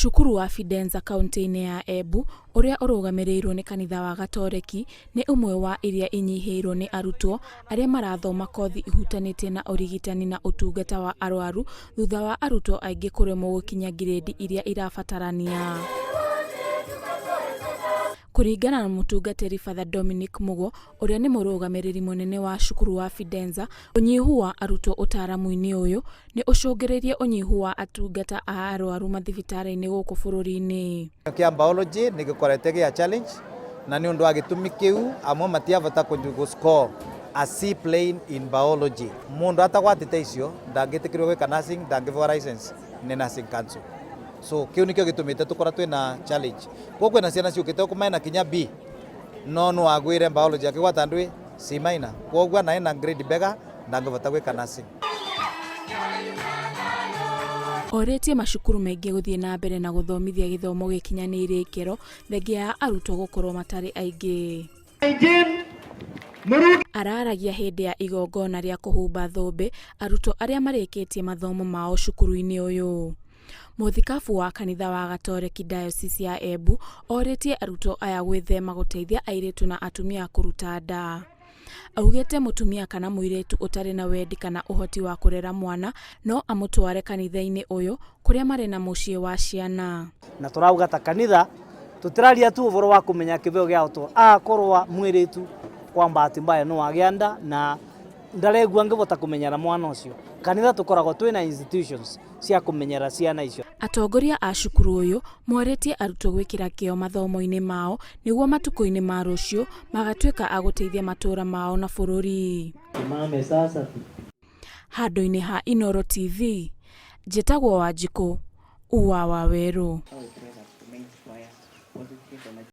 Cukuru wa Fidenza kauntĩ-inĩ ya Embu ũrĩa ũrũgamĩrĩirwo nĩ kanitha wa Gatoreki nĩ ũmwe wa iria inyihĩirwo nĩ arutwo arĩa marathoma kothi ihutanĩtie na ũrigitani na ũtungata wa arwaru thutha wa arutwo aingĩ kũremwo gũkinya ngirĩndi iria irabatarania. Kũringana na mũtungatĩri Father Dominic Mugo ũrĩa nĩ mũrũgamĩrĩri mũnene wa cukuru wa Fidenza, ũnyihu wa arutwo ũtaaramu-inĩ ũyũ nĩ ũcũngĩrĩirie ũnyihu wa atungata a arwaru mathibitarĩ-inĩ gũkũ bũrũri-inĩ. Kĩa biology nĩ gĩkorete gĩa challenge na nĩ ũndũ wa gĩtũmi kĩu amwe matiavota gũ score a C plain in biology. Mũndũ atagwatĩte icio ndangĩtĩkĩrio gwĩka nursing, ndangĩbeo license nĩ Nursing Council. So kĩu nĩkĩo gĩtũmĩte tũkora twĩna challenge. Koguo kwĩna ciana ciũkĩte gũkũ mena kinya B no no agwĩre biology akĩgwata ndwĩ C minor. Koguo ona ena grade mbega ndangĩbota gwĩka nursing. Orĩtie macukuru maingĩ gũthiĩ na mbere na gũthomithia gĩthomo gĩkinyanĩirie ikĩro thengia ya arutwo gũkorwo matarĩ aingĩ. Araragia hĩndĩ ya igongona rĩa kũhumba thũmbĩ arutwo arĩa marĩkĩtie mathomo mao cukuru-inĩ ũyũ. Mũthikabu wa kanitha wa Gatoreki Diocese ya Embu orĩtie arutwo aya gwĩthema gũteithia airĩtu na atumia kũruta nda. Augĩte mũtumia kana mũirĩtu ũtarĩ na wendi kana ũhoti wa kũrera mwana no amũtware kanitha-inĩ ũyũ kũrĩa marĩ na mũciĩ wa ciana. Na tũrauga ta kanitha tũtiraria tu ũhoro wa kũmenya kĩbeo gĩa ũtũra akorwa mwĩrĩtu kwa bahati mbaya no agĩa nda na ndaregua ngĩbota kũmenyera mwana ũcio. Kanitha tũkoragwo twĩna institutions cia kũmenyera ciana icio. Atongoria a cukuru ũyũ morĩtie arutwo gwĩkĩra kĩyo mathomo-inĩ mao nĩguo matukũ-inĩ ma rũciũ magatuĩka a gũteithia matũũra mao na bũrũri. Handũ-inĩ ha Inooro TV, njĩtagwo Wanjikũ, Ua Wawerũ.